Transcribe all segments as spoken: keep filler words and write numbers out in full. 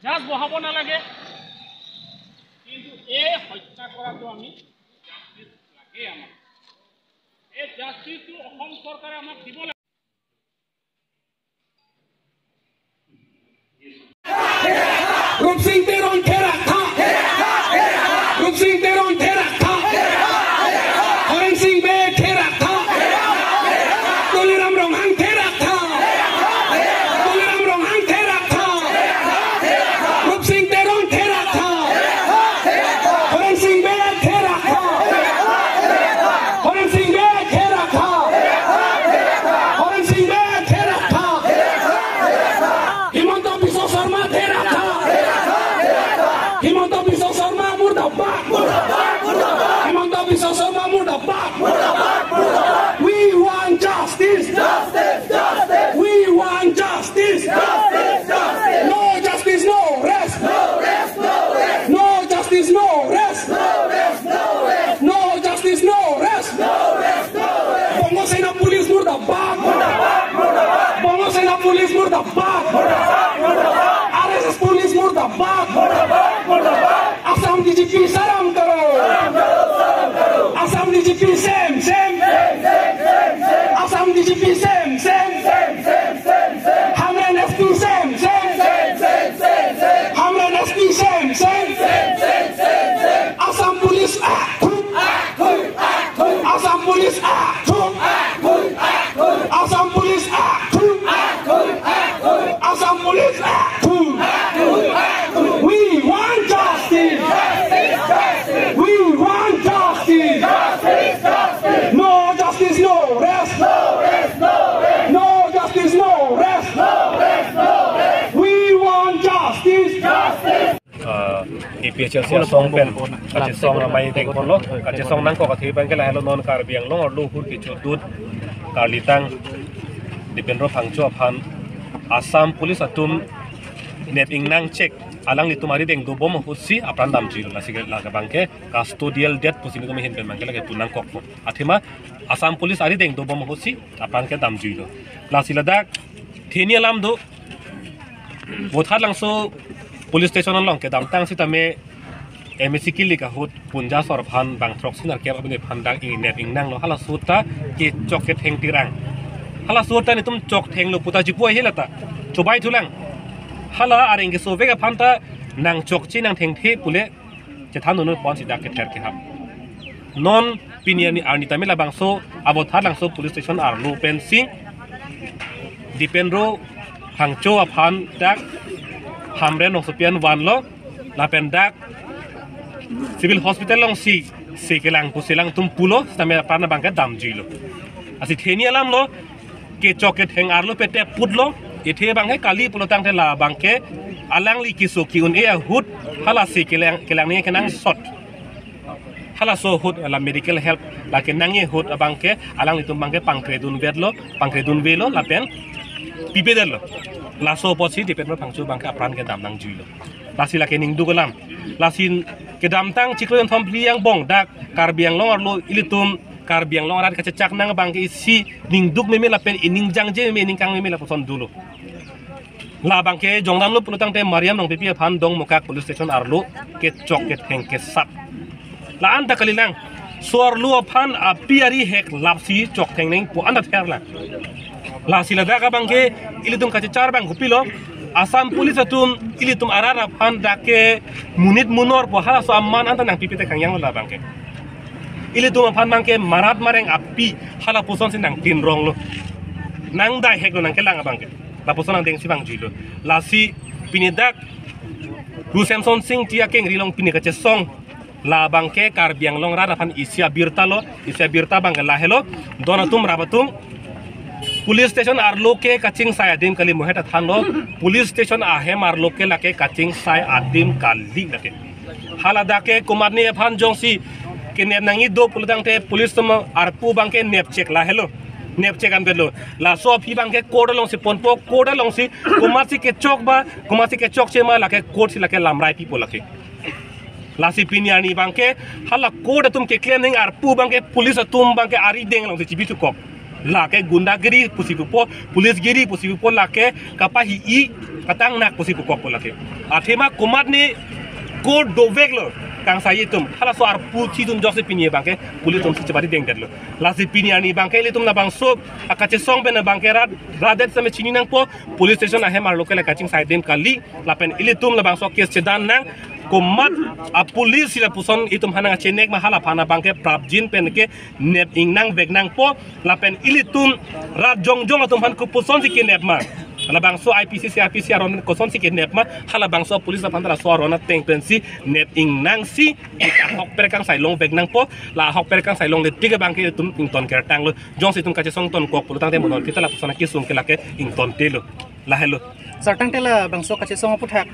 জাজ বহাব নালাগে, কিন্তু এই হত্যা কৰাটো আমি জাষ্টিচ লাগে আমাক। এই জাষ্টিচটো অসম চৰকাৰে আমাক দিব লাগে। Rupsing Teron therak tha. Rupsing Teron therak tha. Horensing Bey therak tha. Tuliram Ronghang therak tha. Tuliram Ronghang therak tha. Rupsing Teron therak tha. Horensing Bey therak tha. Horensing Bey therak tha. Horensing Bey therak tha. Himanta Biswa Sarma therak tha. Himanta Biswa Sarma murdabad. Himanta Biswa Sarma murdabad. We want justice. Justice, justice. We want justice. Justice, justice. No justice, no rest. No rest, no rest. No justice, no rest. No rest, no rest. No justice, no rest. No rest, no rest. Bongo Sena Police murdabad. Murdabad, murdabad. Bongo Sena Police murdabad. Murdabad, murdabad. R S S Police murdabad. Murdabad, murdabad. Assam D G P salam karo. Salam karo, salam karo. Assam D G P sem sem. Sem, sem, sem, sem. Assam D G P sem sem. Sem, sem, sem, sem. Hamren S P sem sem. Sem, sem, sem, sem. Hamren S P sem sem. Sem, sem, sem, sem. Assam Police act. Act, act, act. Assam Police act. Act, act, act. Assam Police act. Act, act, act. Assam Police act. We want justice. We want justice. No justice, no rest. No justice, no rest. We want justice. Ah, A P H L C asong pen kachesong amei dengponlo, kachesong nangkok athe abangke lahelo, non Karbi Anglong arlo hur kechodut karlitang Dipenro Phangcho aphan Assam Police atum nep ingnang chek, alanglitum ari deng dobom ahutsi apran damjuilo, lasi ke la abangke custodial death pusi nelitum ahin pen abangke lake pu nangkokpo. Athema Assam Police ari deng dobom ahutsi apran ke damjuilo. Lasi ladak theni alam do. Vothatlangso Police Station along kedamtang sitame M A C kilik ahut Punja Sor aphan bang throksi nerkep abini aphan dak ingnep ingnanglo, halaso ta kechok ketheng tirang. Halaso ta netum chokthenglo puta jipu ahi lata. Chobai thulang. Hala areng kesovek aphan ta nangchokche nangthengthe pule chethan dun ponsi dak kether kehap. Non pini arni, arni tame labangso avothatlangso Police Station arlo pensi Dipenro Phangcho aphan dak Hamren Rongsopi an vanlo, lapen dak Civil Hospital alongsi sekelang pusi alangtum pulo, sitame apran abangke damjuilo. Lasi theni alamlo, kechok ketheng arlo pete putlo, athe abangke kali pulo tangte la abangke alangli keso ke-un-e ahut, hala sekelang, kelang ne kenangsot. Halaso ahut la medical help lake nangji ahut abangke alanglitum abangke pangkredun vetlo, pangkredun velo lapen pipedetlo. Laso apotsi Dipenro Phangcho abangke apran kedam nangjuilo. Lasi lake ningduk alam. Lasi kedamtang chiklo jonthom phli angbong dak Karbi Anglong arlo ilitum Karbi Anglong arat kachechak nang abangke isi ningduk meme lapen ining jangje meme, ining kang meme lapuson dolo. La abangke jongdamlo pulo tangte Mariam Rongpipi aphan Dongmukak Police Station arlo kechok ketheng kesap. La-an ta kalilang. So arlo aphan api ari hek lapsi choktheng nangpo anta therlang. Lasi ladak abangke ilitum kachechar abang kopilo, Assam Police atum ilitum arat aphan dak ke monit monor po, halaso aman anta nangpipe te kangjang lo la abangke. Ilitum aphan abangke marat mareng api hala pusonsi nangtinronglo. Nangdai heklo nangkelang abangke. Lapuson nangdengsi vangjuilo. Lasi pini dak Ru Semson Sing Ingti akengri along pini kachesong, la abangke Karbi Anglong arat aphan isi abirta lo, isi abirta abangke lahelo, don atum rap atum, Police Station arlo ke kachingsai adim kali, mohet athanlo, Police Station ahem arlo ke lake kachingsai adim kali lake. Hala dak ke komatne aphan jongsi kenep nangji do pulo tangte police atum arpu abangke nep chek lahelo, nep chek anvetlo. Laso aphi abangke court alongsi ponpo, court alongsi komatsi kechok ba, komatsi kechokche ma lake court si lake lamrai pipo lake. Lasi pini arni abangke hala court atum keklem nangji arpu abangke police atum abangke ari deng alongsi chibi chukok. Lake gundagiri pusi pupo, police giri pusi pupo, lake kapahi-i katangnak pusi pukokpo lake. Athema komatne ko doveklo kangsai atum. Halaso arpu chidun jokse pini abangke police atumsi chepari dengdetlo. Lasi pini arni abangke ilitum labangso akachesong pen abangke rat, rat det same chini nangpo, police station ahem arlo ke la kachingsaidem kali, lapen ilitum labangso case chedan nang, komat a police si lapuson itum aphan nangchenek ma, hala aphan abangke prapjin pen ke nep ingnang vek nangpo, lapen ilitum rat jongjong atum aphan kopuson si kenep ma, labangso I P C, C R P C aron koson si kenep ma, halabangso police aphan ta laso aron ateng pensi nep ingnangsi ahokpet kangsai long vek nangpo. La ahokpet kangsai longle tik abangke itum ington kertanglo. Jongsi itum kachesong tonkok pulo tangte mo non kita lapuson akesung ke lake ingtontelo. Lahelo. Sir, tangte labangso kachesong aputhak,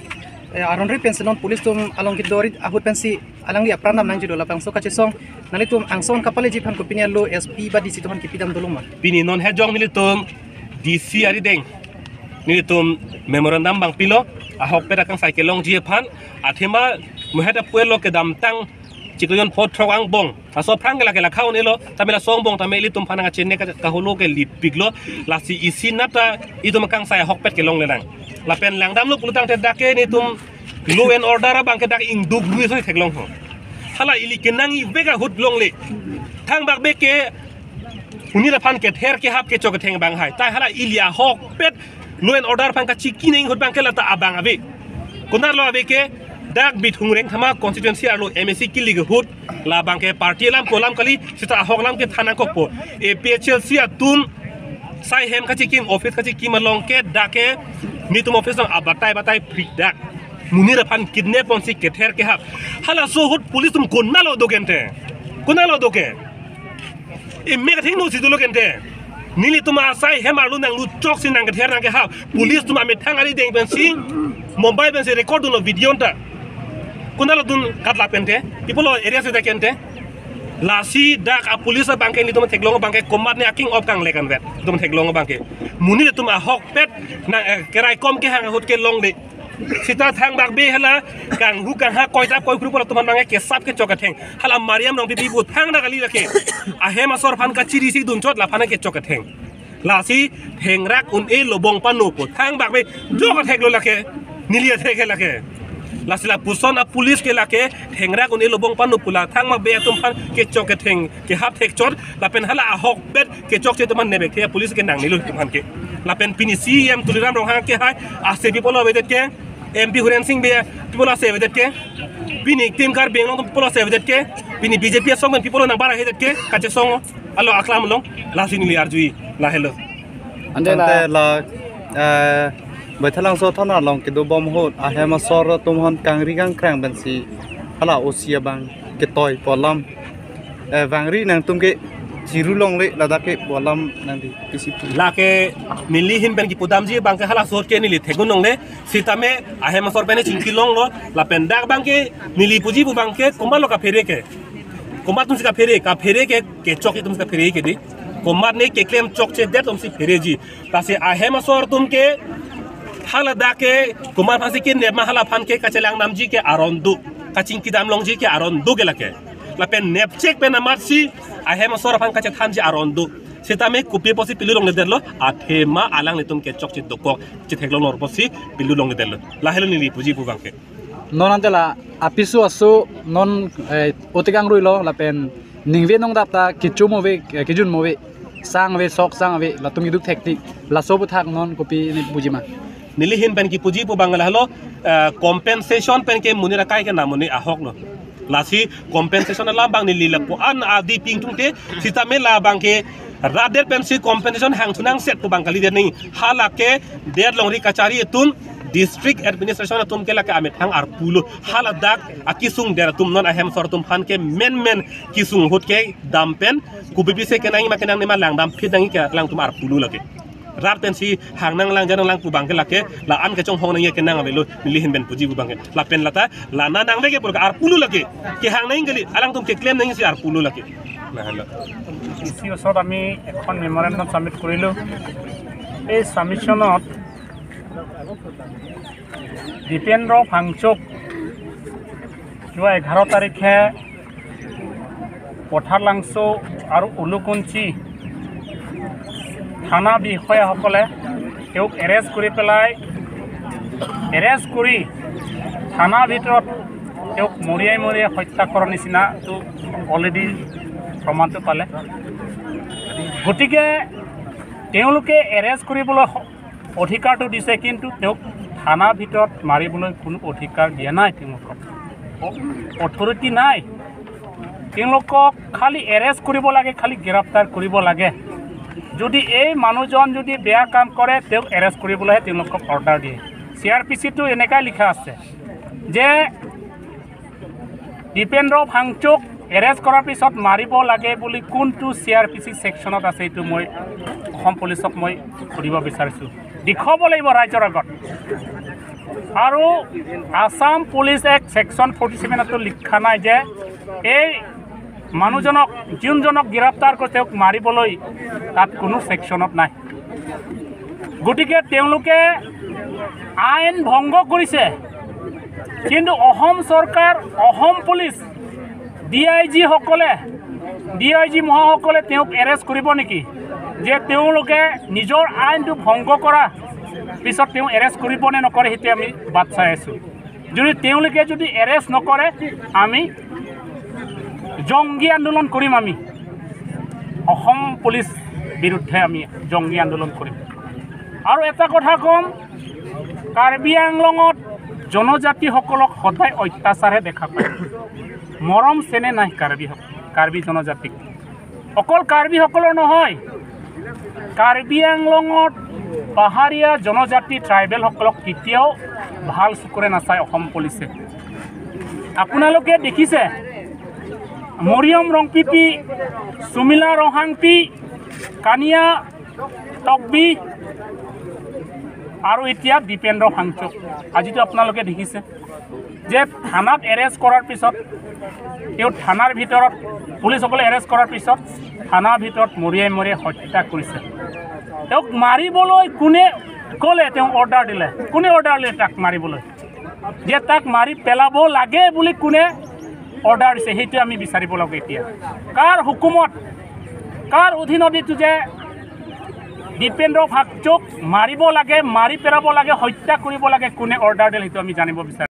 eh, aron ri pensi non police atum along kedo ri ahut pensi alangli apran dam nangji do, labangso kachesong nanglitum angson kapaleji aphan kopine lo S P ba D C atum aphan kipidam dolo ma? Pini non hejong nelitum D C arideng nelitum memorandum abang pilo, ahokpet akangsai kelongji aphan, athema muhet apuelo kedamtang chiklo jon pho throk angbong, laso aphrang ke lake lakha un-elo, tame laso angbong tame ilitum aphan nangchenek ka-, kaholo ke lipiklo, lasi isi nata itum akangsai ahokpet kelongle nang. Lapen langdamlo pulo tangte dak ke nelitum law and order abangke dak ingduk lui ason theklong ho. Hala ili kenangji vek ahut longle. Thangbak be ke monit aphan kether kehap kechok ketheng abang hai. Tai hala ili ahokpet law and order aphan kachiki neng ahut abangke lata abang ave. Konatlo ave ke dak Bithung Rengthama constituency arlo M A C kili ahut, labangke party alam ko alam kali, seta ahok alam kethan nangkokpo. A P H L C atum sai hem kachikim, office kachikim along ke dak ke nelitum office along abatai batai phrik dak. Monit aphan kidnap ponsi kether kehap. Halaso ahut police atum konatlo do ke ante? Konatlo do ke? Emek athengno si dolo ke ante. Nelitum asai hem arlo nangluchok si nangkether nangkehap. Police atum amethang arideng pensi mobile pensi record dunlo video ta. Konatlo dun katla pen ante? Pi apotlo area si dak ke ante? Lasi dak a police abangke nelitum theklong abangke komatne a-king of kangle kanvet. Nelitum theklong abangke. Monit atum ahokpet nang, eh, keraikom kehang ahut kelongle. Seta thangbak be hala kanghu kangha koita koiphru pu latum aphan abangke kesap kechok ketheng. Hala Mariam Rongpipi pu thangta kali lake. Ahem asor aphan kachiri si dunchot la aphan kechok ketheng. Lasi thengrak un-e lobong pano pu thangbak be jok atheklo lake. Neli athek ke lake. Lasi lapuson a police ke lake thengrak un-e lobong pano pu la thangbak be atum aphan kechok ketheng kehap thekchot, lapen hala ahokpet kechokche atum aphan nepek the police ke nangnelo atum aphan ke. Lapen pini C E M Tuliram Ronghang ke hai ase pi apotlo avedet ke, M P Horen Sing Bey pi apotlo ase avedet ke, pini Team Karbi Anglong atum pi apotlo ase avedet ke, pini B J P asong pen pi apotlo nangbar avedet ke, kachesong alo aklam along, lasi neli arjui, lahelo. Ante la, ante la, eh, Baithalangso thana along kedobom ahut ahem asor atum aphan kangri kangkrang pensi hala O C abang ketoi pu alam, eh, vangri nangtum ke chiru longle ladak ke pu alam nangdi isi pu. Lake neli ahin pen kipudamji abangke halaso ahut ke neli thekdun longle, sitame ahem asor pen chingki longlo, lapen dak abangke neli puji pu abangke komatlo kaphere ke. Komat atumsi kaphere, kaphere ke, kechok atumsi kaphere ke dei. Komatne keklem chokchedet atumsi phereji. Lasi ahem asor atum ke haladak ke komat aphansi kenep ma, hala aphan ke kachelang damji ke aron do, kachingki dam longji ke aron do ke lake. Lapen nepchek pen amatsi ahem asor aphan kachethanji aron do. Sitame kopi apotsi pilu longledetlo, athema alanglitum kechokche dokok chetheklong lor apotsi pilu longledetlo. Lahelo neli puji pu abangke. Non ante la apiso aso non, eh, otekang ruilo lapen ningve nongdap ta kechum ave, eh, kejun ave, sang ave, sok sang ave, latum iduk thekti, laso aputhak non kopi ne puji ma? Neli ahin pen kipuji pu abang lahelo, eh, compensation pen ke monit akai ke na monit ahoklo. Lasi compensation alam abang neli lapu-an adi pingtung te, sitame labangke rat det pensi compensation hangthu nangset pu abang kalidet nangji. Hala ke det longri kachari atum, district administration atum ke lake amethang arpulo. Haladak akesung det atum non ahem asor atum aphan ke menmen kesung ahut ke dam pen, kopi apotsi kenangji ma kenangne ma langdam phit nangji ke alangtum arpulo lake. Rat pensi hang nanglang jar nanglang pu abangke lake, la-an kechonghong nangji kenang avelo, neli ahin pen puji pu abangke. Lapen lata lana nangve ke pu lake arpulo lake. Kehang nangji kali, alangtum keklem nangji si arpulo lake. Lahelo. D চিৰ ওচৰত আমি এখন memorandum submit কৰিলোঁ। এই ছাবমিশ্যনত দীপেন্দ্ৰ ফাংচুক যোৱা এঘাৰ তাৰিখে পথাৰ লাংচ' আৰু উলুকুঞ্চি থানা বিষয়াসকলে তেওঁক এৰেষ্ট কৰি পেলাই, এৰেষ্ট কৰি থানাৰ ভিতৰত তেওঁক মৰিয়াই মৰিয়াই হত্যা কৰাৰ নিচিনাটো অলৰেডি প্ৰমাণটো পালে। গতিকে তেওঁলোকে এৰেষ্ট কৰিবলৈ স- অধিকাৰটো দিছে, কিন্তু তেওঁক থানাৰ ভিতৰত মাৰিবলৈ কোনো অধিকাৰ দিয়া নাই। তেওঁলোকক অ- অথৰিটি নাই। তেওঁলোকক খালি এৰেষ্ট কৰিব লাগে, খালি গ্ৰেপ্তাৰ কৰিব লাগে। যদি এই মানুহজন যদি বেয়া কাম কৰে, তেওঁক এৰেষ্ট কৰিবলৈহে তেওঁলোকক অৰ্ডাৰ দিয়ে। চি আৰ পি চিটো এনেকাই লিখা আছে যে দীপেন্দ্ৰ ফাংচুক এৰেষ্ট কৰাৰ পিছত মাৰিব লাগে বুলি কোনটো চি আৰ পি চি ছেকশ্যনত আছে, এইটো মই অসম পুলিচক মই সুধিব বিচাৰিছোঁ। দেখুৱাব লাগিব ৰাইজৰ আগত। আৰু Assam police act section forty ছেভেনতো লিখা নাই যে এই মানুহজনক, যোনজনক গ্ৰেপ্তাৰ কৰিছে, তেওঁক মাৰিবলৈ তাত কোনো ছেকশ্যনত নাই। গতিকে তেওঁলোকে আইন ভংগ কৰিছে, কিন্তু অসম চৰকাৰ, অসম পুলিচ, ডি আই জি সকলে, ডি আই জি মহোদয়সকলে তেওঁক এৰেষ্ট কৰিব নেকি? যে তেওঁলোকে নিজৰ আইনটো ভংগ কৰা পিছত তেওঁ এৰেষ্ট কৰিব নে নকৰে, সেইটো আমি বাট চাই আছোঁ। যদি তেওঁলোকে যদি এৰেষ্ট নকৰে, আমি জংগী আন্দোলন কৰিম। আমি অসম পুলিচ বিৰুদ্ধে আমি জংগী আন্দোলন কৰিম। আৰু এটা কথা কম, কাৰ্বি আংলঙত জনজাতিসকলক সদায় অত্যাচাৰহে দেখা পায়, মৰম চেনেহ নাই কাৰ্বি, কাৰ্বি জনজাতিক। অকল কাৰ্বিসকলৰ নহয়, কাৰ্বি আংলঙত পাহাৰীয়া জনজাতি ট্ৰাইবেলসকলক কেতিয়াও ভাল চকুৰে নাচায় অসম পুলিচে। আপোনালোকে দেখিছে, মৰিয়ম ৰংপিপি, সুমিলা ৰংহাংপি, কানিয়া তকবি আৰু এতিয়া দীপেন্দ্ৰ ফাংচুক। আজিতো আপোনালোকে দেখিছে যে থানাত এৰেষ্ট কৰাৰ পিছত, তেওঁ থানাৰ ভিতৰত, পুলিচসকলে এৰেষ্ট কৰাৰ পিছত থানাৰ ভিতৰত মৰিয়াই মৰিয়াই হত্যা কৰিছে। তেওঁক মাৰিবলৈ কোনে ক'লে, তেওঁ অৰ্ডাৰ দিলে? কোনে অৰ্ডাৰ দিলে তাক মাৰিবলৈ? যে তাক মাৰি পেলাব লাগে বুলি কোনে অৰ্ডাৰ দিছে, সেইটো আমি বিচাৰিব লাগে এতিয়া। কাৰ হুকুমত, কাৰ অধীনত এইটো যে দীপেন্দ্ৰ ফাংচুক মাৰিব লাগে, মাৰি পেলাব লাগে, হত্যা কৰিব লাগে, কোনে অৰ্ডাৰ দিলে, সেইটো আমি জানিব বিচাৰোঁ।